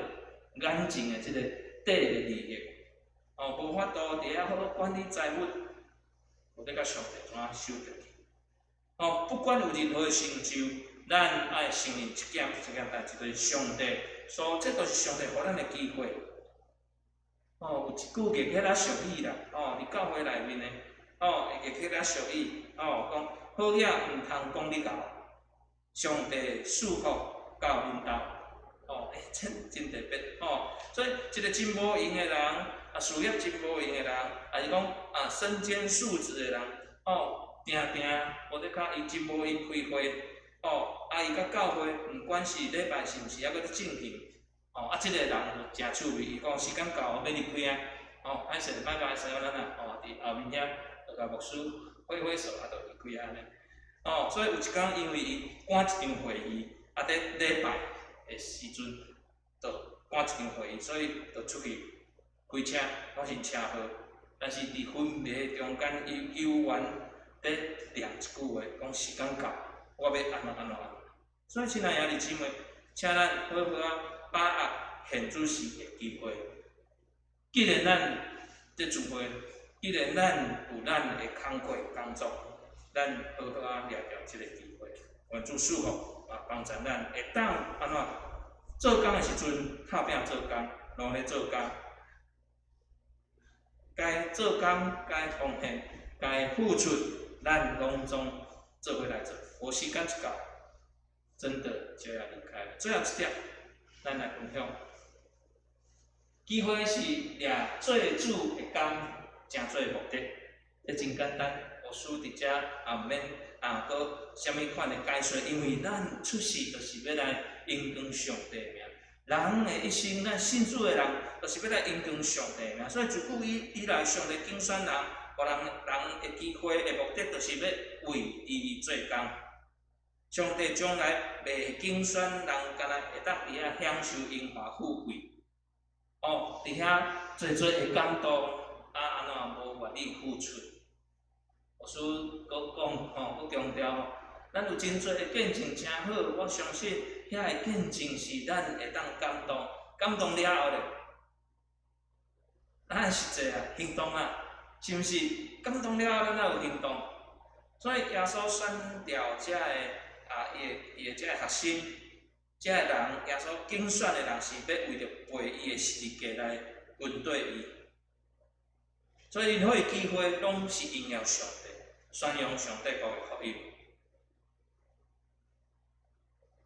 眼前的這个短的利益，哦，無法度佇遐好好管理財物，無咧共上帝怎收轉去？哦，不管有任何的成就，咱愛承認一件一件代誌，就是上帝。所以這都是上帝予咱的機會。哦，有一句月客仔俗語啦，哦，佇教會內面的，哦，月客仔俗語，哦，講好額毋通講你𠢕，上帝賜福到恁兜。哦，欸，這真特別，哦，所以一個真無閒的人，啊，事業真無閒的人，抑是講啊，身兼數職的人，哦，定定無咧較伊真無閒開會。哦，啊，伊佮教會，毋管是禮拜是毋是猶閣咧進行，哦，啊，這个人就誠趣味，伊講時間到，欲離開啊，哦，歹勢，拜拜，さよなら，哦，佇後面遐就共牧師揮揮手，啊，就離開按呢。哦，所以有一工因為伊趕一場會議，啊，佇禮拜的時陣，就趕一場會議，所以就出去開車，發生車禍。但是佇昏迷中間，伊猶原佇念一句話，講時間到。我欲按怎按怎按怎，所以親愛兄弟姊妹，請咱好好仔把握現此時的機會。既然咱佇聚會，既然咱有咱的工課工作，咱好好仔掠著這个機會，願主賜福啊，幫助咱會當按怎做工的時陣，拍拚做工，努力做工，該做工、該奉獻、該付出，咱攏總做伙來做。無時間一到，真的就要離開了。最後一點，咱來分享。機會是掠做主的工，成做目的，這真簡單。牧師佇遮也毋免啊，閣啥物款的解說，因為咱出世就是欲來榮光上帝的名。人的一生，咱信主的人，就是欲來榮光上帝的名。所以自古以來，上帝揀選人，予人人的機會的目的，就是欲為伊做工。上帝將來袂揀選人，干焦會當佇遐享受榮華富貴。哦，佇遐濟濟的感動，啊，按怎無願意付出？牧師閣講吼，閣強調吼，咱有真濟的見證誠好，我相信遐个見證是咱會當感動，感動了後咧，咱實際啊行動啊，是毋是？感動了後，咱才有行動。所以耶穌選召遮个啊，伊的遮个學生，遮个人，耶穌揀選的人是欲為著背伊的十字架來跟綴伊。所以任何的機會攏是榮耀上帝，宣揚上帝國的福音。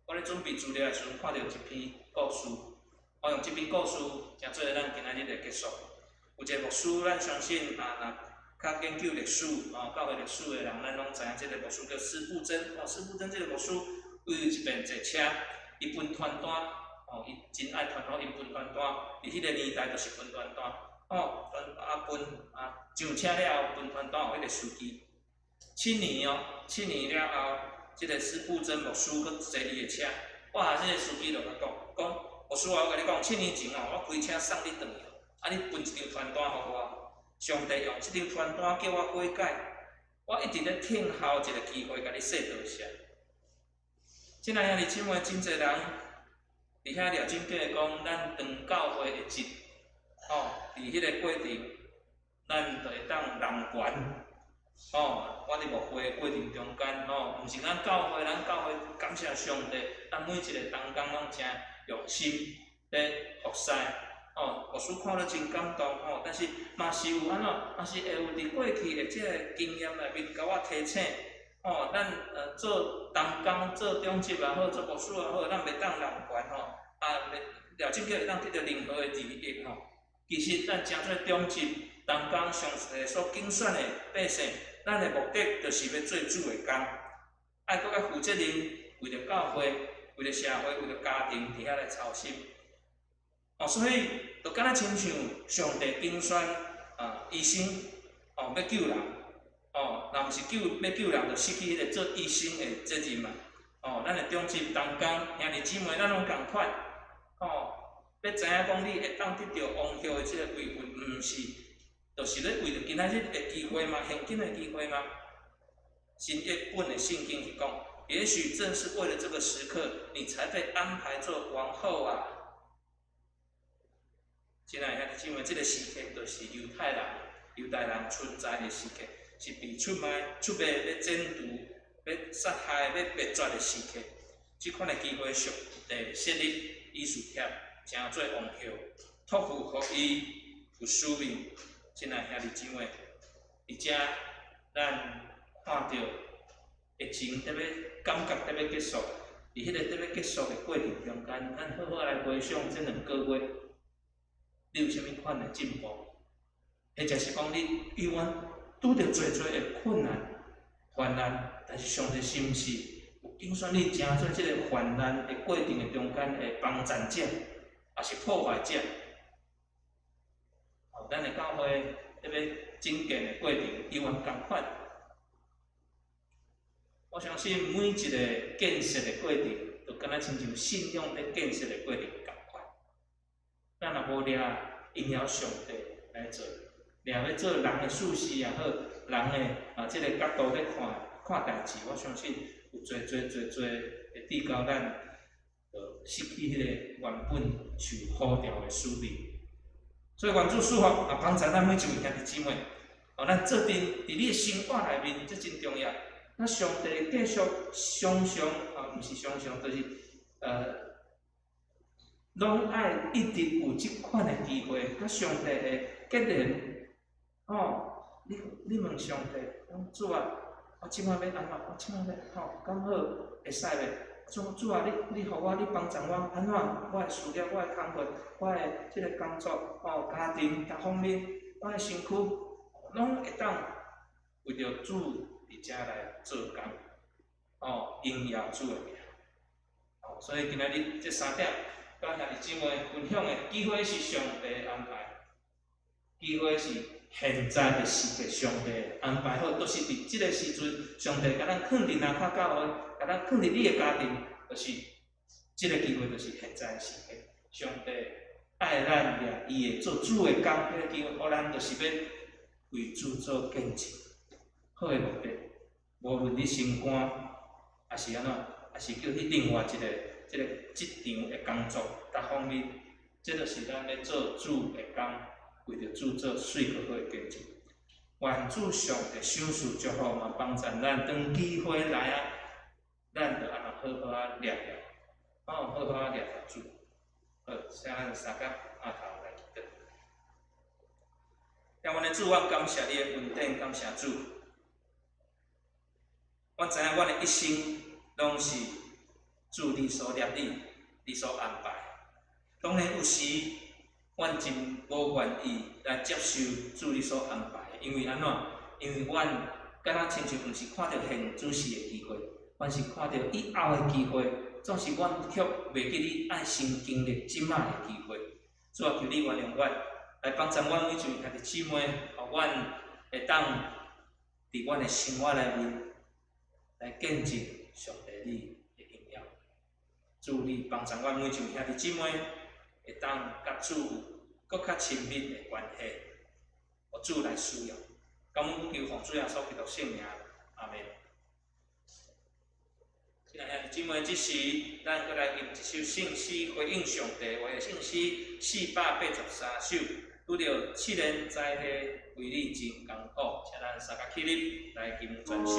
我咧準備資料的時陣，看著一篇故事，我用這篇故事，成做咱今仔日的結束。有一个牧師，咱相信啊，若較研究歷史哦，教會歷史的人，咱攏知影這个牧師叫司布真。哦，司布真這个牧師，伊有一遍坐車，伊分傳單，哦，伊真愛傳福音，分傳單。佇彼个年代就是分傳單，哦，傳啊分啊上車了後分傳單予彼个司機。七年哦，七年了後，這个司布真牧師閣坐伊的車，哇！這个司機就共講，講牧師啊，我共你講，7年前哦，我開車送你轉去，啊，你分一張傳單予我，上帝用這張傳單叫我悔改，我一直咧等候一个機會，共你說多謝。親愛兄弟姊妹，真濟人佇遐掠真假講，咱當教會的職，吼，佇彼个過程，咱就會當人權。吼，我佇牧會的過程中間，吼，毋是咱教會，咱教會感謝上帝，咱每一个同工攏誠用心咧服侍，吼，牧師看了真感動，吼，但是嘛是有按怎，嘛是會有佇過去的這个經驗內面，共我提醒，吼，咱做同工、做長執也好，做牧師也好，咱袂當濫權，吼，啊，袂，掠真叫會當得著任何的利益，吼。其實咱成做長執、同工，上帝所揀選的百姓，咱的目的就是欲做主的工，愛閣較負責任，為著教會、為著社會、為著家庭，佇遐來操心。哦，所以就敢若親像上帝揀選啊醫生，哦，欲救人，哦，若毋是救欲救人，就失去彼个做醫生的責任嘛。哦，咱的長執、同工、兄弟姊妹，咱攏仝款，哦，欲知影講你會當得著王后的這个位份，毋是，就是咧為著今仔日的機會嗎？現今的機會嗎？新約本的聖經是講，也許正是為了這個時刻，你才被安排做王后啊！親愛兄弟姊妹，這个時刻就是猶太人、猶大人存在的時刻，是被出賣、出賣欲剪除、欲殺害、欲滅絕的時刻。這款的機會，上帝設立以斯帖，成做王后，託付予伊有使命。親愛兄弟姊妹，佇遮咱看著疫情欲感覺欲結束，佇彼個欲結束的過程中間，咱好好來回想這兩个月，你有啥物款的進步？或者是講你猶原拄著濟濟的困難、患難，但是上帝是毋是有揀選你成做這个患難的過程的中間的幫贊者，抑是破壞者？哦，咱的教會欲整建的過程，猶原仝款。我相信每一个建設的過程，就敢若親像信仰咧建設的過程仝款。咱若無掠榮耀上帝來做，掠欲做人的事事也好，人的啊這个角度咧看看代誌，我相信有濟濟濟濟會致到咱失去彼個原本受呼召的使命。所以願主賜福啊，幫助咱每一位兄弟姊妹。哦，咱做陣佇你的生活內面，這真重要。那上帝繼續常常啊，毋是常常，就是攏愛一直有這款的機會，佮上帝的結連。哦，你問上帝，講主啊，我這擺欲按怎？我這擺欲吼，敢好會使袂？主主啊，你予我，你幫助我，按怎？我的事業，我的工課，我的這个工作，哦，家庭各方面，我的身軀，攏會當為著主佇遮來做工，哦，榮耀主的名。哦，所以今仔日這三點，佮兄弟姊妹分享的機會是上帝安排，機會是現在的時刻，上帝安排好，就是佇這个時陣，上帝共咱囥佇林口教會，共咱囥佇你的家庭，就是這个機會，就是現在的時刻。上帝愛咱掠伊的做主的工，彼个機會，予咱就是欲為主做見證，好的目的。無論你升官，抑是按怎，抑是叫去另外一个這个職場的工作，各方面，這就是咱欲做主的工，為著主做媠閣好的見證。願主上帝賞賜祝福嘛，幫助咱當機會來啊，咱就按怎好好仔掠著，哦，好好仔掠著主。好，請咱三甲阿頭來祈禱。親阮的主，阮感謝你的恩典，感謝主。阮知影，阮的一生攏是主你所立你，你所安排。當然有時，阮真無願意來接受主你所安排，因為按怎？因為阮敢若親像毋是看著現此時的機會，阮是看著以後的機會，總是阮卻袂記你愛先經歷這擺的機會。主啊，求你原諒阮，來幫助阮每一位兄弟姊妹，予阮會當佇阮的生活內面來見證上帝你的榮耀。主你幫助阮每一位兄弟姊妹，會當佮主有閣較親密的關係，予主來使用。感恩求奉主耶穌基督聖名，阿們。親愛兄弟姊妹，這時咱閣來吟一首聖詩，回應上帝話的聖詩483首，拄著試煉災禍，為你真艱苦，請咱三甲起立來吟全首。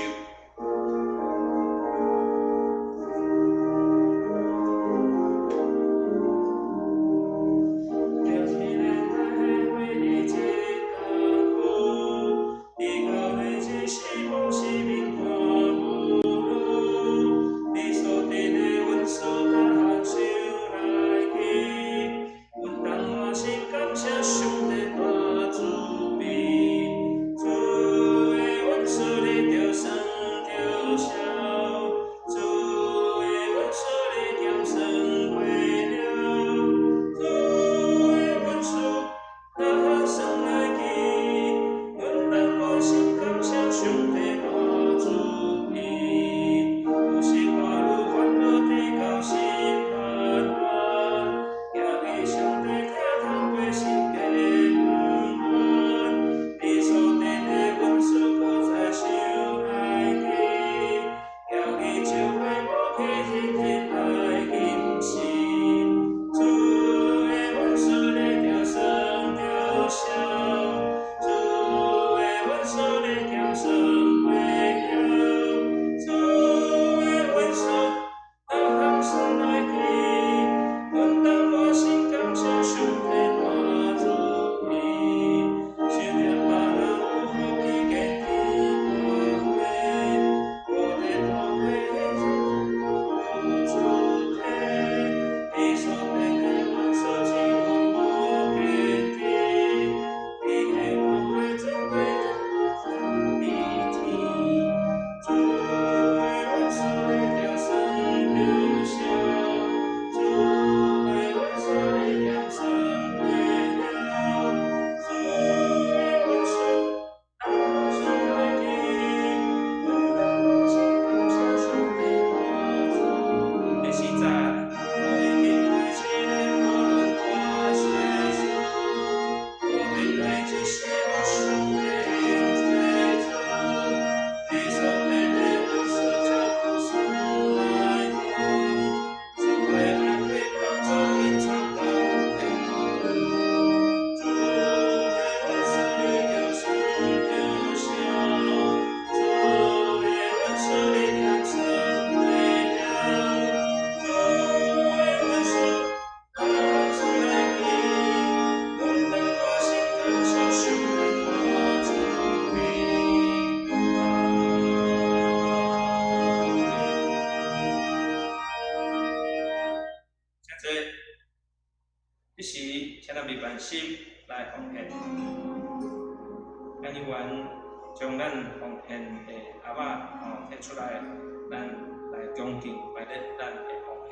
心來奉獻，咱願將咱奉獻的盒仔吼提出來，咱來恭敬擺佇咱的奉獻，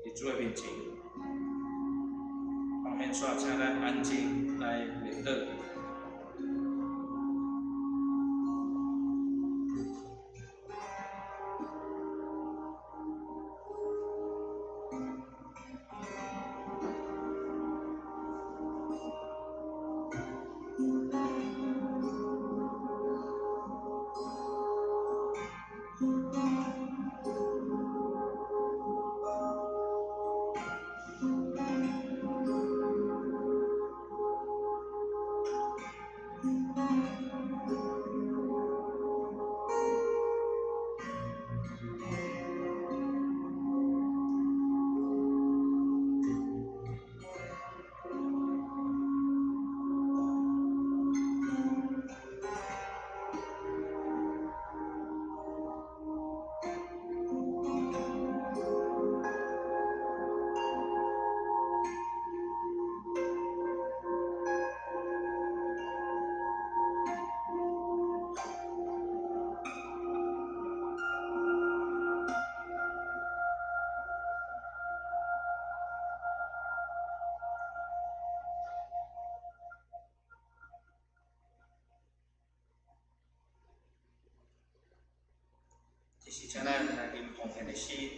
佇主的面前，奉獻煞，請咱安靜來默禱。是請咱來吟奉獻的詩，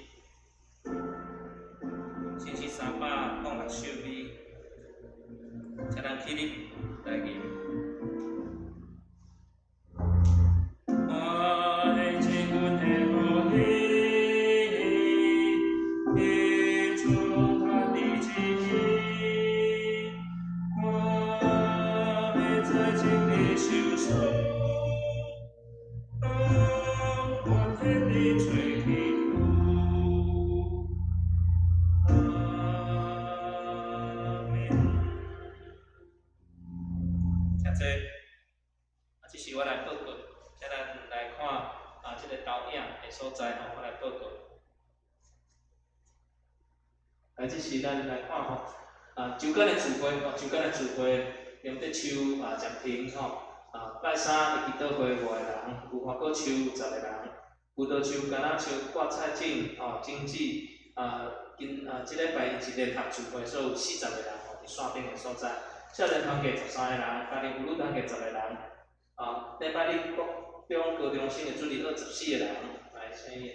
新詩306首尾，請咱起立來吟。請坐。啊，這是我來報告，請咱來看啊，這個投影的所在吼，我來報告。來，這是咱來看吼，啊，周間的聚會吼，周間的聚會，龍德樹啊，暫停吼，啊，拜三的祈禱會五個人，無花果樹10個人，葡萄樹、橄欖樹、掛菜種吼，種子啊，今啊，這禮拜伊是聯合聚會，所以有40個人吼，佇線頂的所在。少年團契13個人，家庭婦女團契10個人，啊，禮拜日國中高中生的主日學14個人，來，請伊。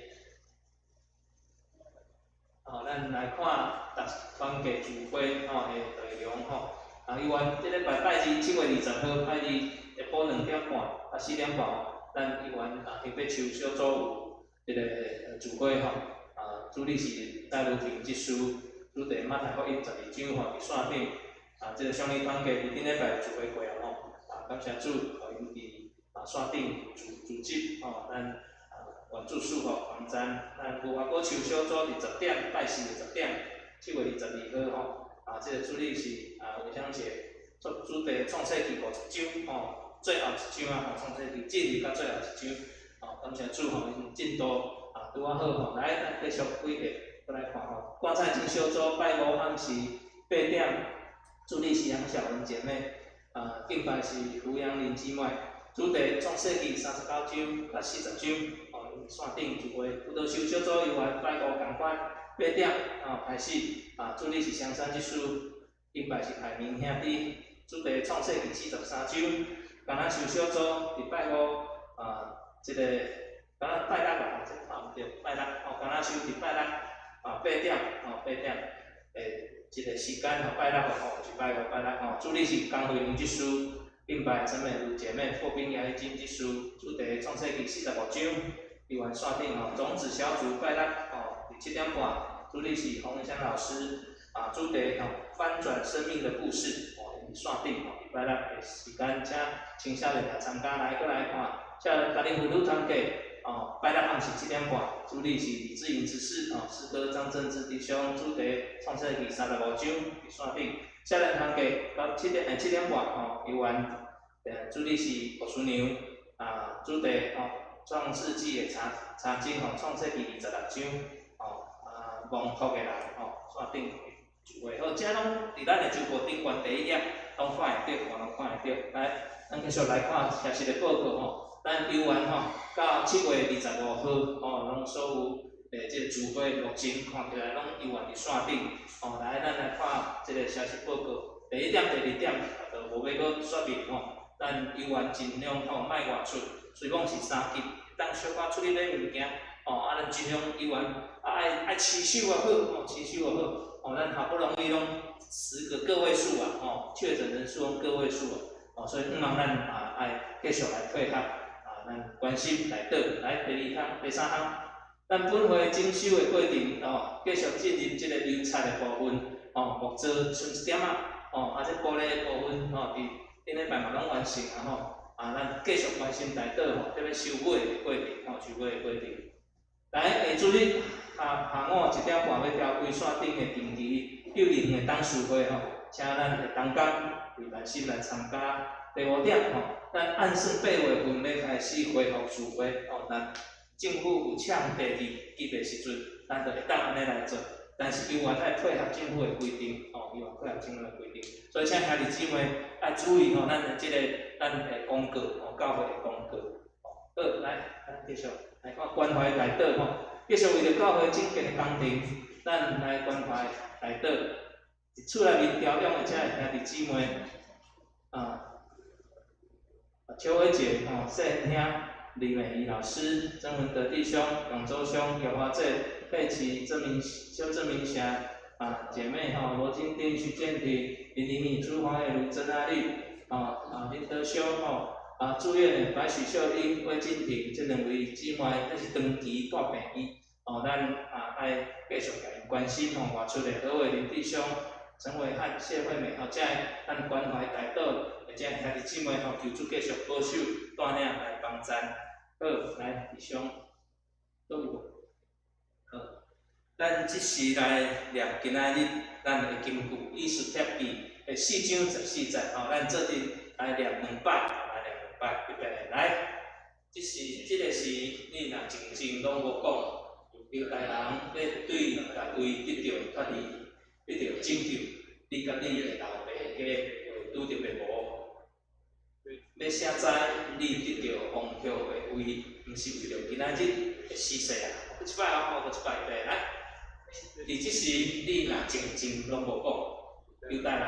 哦，咱來看逐團契聚會吼的內容吼。啊，猶原這禮拜拜二7月20號拜二下晡2點半啊4點半吼，咱猶原啊台北樹小組有這個聚會吼。啊，主日是戴如婷執事，主題馬太福音12章吼，佇線頂。啊，這個少年團契佇頂禮拜有聚會過啊吼。啊，感謝主，予𪜶佇啊線頂組織吼，咱啊願主賜福幫贊。咱無花果樹小組佇10點，拜四的10點，7月22號吼。啊，這個主日是啊魏香姐做主題創世記50章吼，最後一章啊吼，創世記進入到最後一章。吼，感謝主吼，𪜶進度啊拄仔好吼。來，咱繼續幾個，閣來看吼。掛菜種小組拜五暗時8點，主日是楊小文姐妹，啊，敬拜是胡楊林姊妹。主題創世記39章到40章，吼，線頂聚會。葡萄樹小組猶原拜五仝款8點吼開始，啊，主日是香山執事，敬拜是凱明兄弟。主題創世記43章，橄欖樹小組佇拜五啊，這個敢若拜六吧，這看毋著，拜六吼，橄欖樹佇拜六啊8點吼8點的這個時間吼，拜六吼，毋是拜五拜六吼，主日是江惠娘執事。敬拜陳美如姐妹，破冰牙金执事，主題創世記45章，猶原線頂吼，種子小組拜六吼，佇7點半，主日是洪文香老師，啊，主題吼，翻轉生命的故事，吼，佇線頂吼，佇拜六的時間，請青少年來參加，來，閣來看，少年家庭婦女團契，哦，拜六暗時7點半，主日是李志穎執事，哦，詩歌張正志弟兄，主題創世記35章，佇線頂。少年團契到7點7點半吼，猶原主日是牧師娘啊，主題吼創世紀的查查經吼，創世紀26章吼啊，蒙福的人吼，線頂聚會好，這攏佇咱的周報頂懸第一頁，攏看會著，攏看會著。來，咱繼續來看詳細的報告吼，咱猶原吼到7月25號吼，攏所有。的這個聚會目前看起來攏猶原佇線頂，吼，來，咱來看這個消息報告。第一點、第二點，就無欲閣說明吼。咱猶原盡量吼，莫外出，雖講是3級，會當小可出去買物件，吼，啊，咱盡量猶原啊愛愛持守也好，吼，持守也好，吼，咱好不容易攏10個個位數啊，吼，確診人數攏個位數啊，吼，所以向望咱啊愛繼續來配合，啊，咱關心來倒，來第二項、第三項。咱本會整修的過程，吼，繼續進入這個油漆的部分，吼，木做剩一點仔，吼，啊，這玻璃的部分，吼，佇頂禮拜嘛攏完成啊，吼，啊，咱繼續關心大島，吼，這欲收尾的過程，吼，收尾的過程。來，下主日下下午1點半欲召開線頂的定期幼兒園的董事會，吼，請咱的同工為熱心來參加。第五點，吼，咱按算8月份欲開始恢復聚會，吼，咱。政府有嗆第二級的時陣，咱就會當按呢來做。但是猶原愛配合政府的規定，吼，猶原配合政府的規定。所以請兄弟姊妹愛注意吼，咱的這個咱的公告，吼，教會的公告。好，來，咱繼續來看關懷大島吼，繼續為著教會整建的工程，咱來關懷大島。佇厝內面調養的這兄弟姊妹，啊，邱偉杰吼，細兄。李美仪老师、曾文德弟兄、永州兄、姚华济、佩奇、郑明、邱郑明霞啊姐妹吼，罗金丁、徐建廷、林玲敏、朱黄爱如、曾阿丽，林德修吼，住院的白许秀英、魏金婷这两位姊妹，这是长期住病院，哦，咱爱继续共𪜶关心吼，外出的何伟林弟兄、陈伟汉、谢惠美，吼，这咱关怀大岛的这兄弟姊妹吼，求主继续保守带领来帮赞。好，来弟兄，都有无？好，咱这时来念今仔日咱的金句，以斯帖记的4章14节，吼，咱做阵来念两摆，来念两摆，预备来。这时，这个时，你若静静拢无讲，犹太人欲对别位得著脱离，得著拯救，你佮你的老爸家会拄著灭无？欲谁知你得著王后的位，毋是为著今仔日的时势啊？阁一摆哦，阁一摆，预备来。伫这时，你若静静拢无讲，犹太人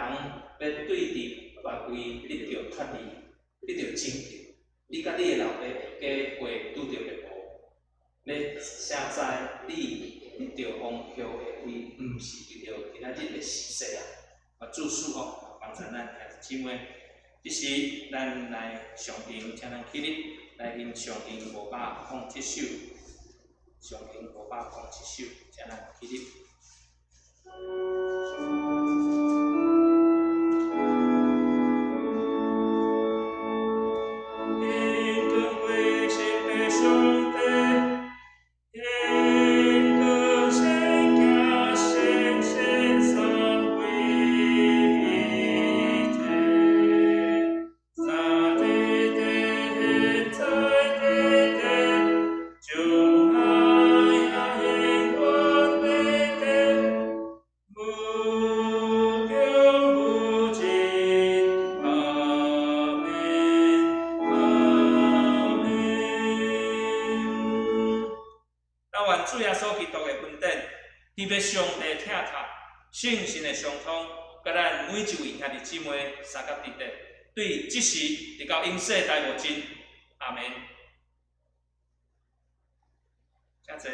欲对伫别位得著脱离，得著拯救，你佮你的老爸家会拄著灭无？欲谁知你得著王后的位，毋是为著今仔日的时势啊？啊，主赐福，帮助咱兄弟姊妹。这时，咱来上行，请咱起立，来吟上行507首，上行507首，请咱起立。主耶稣基督的恩典，天父上帝疼惜，圣神的相通，佮咱每一位兄弟姊妹相佮伫咧，对这时直到永世代无尽，阿们。请坐。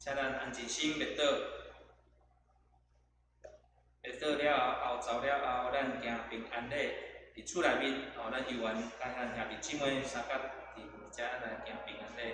请咱安静心默祷，默祷了后，走了后，咱行平安礼。伫厝内面，吼，咱犹原佮咱兄弟姊妹相佮伫遮来行平安礼。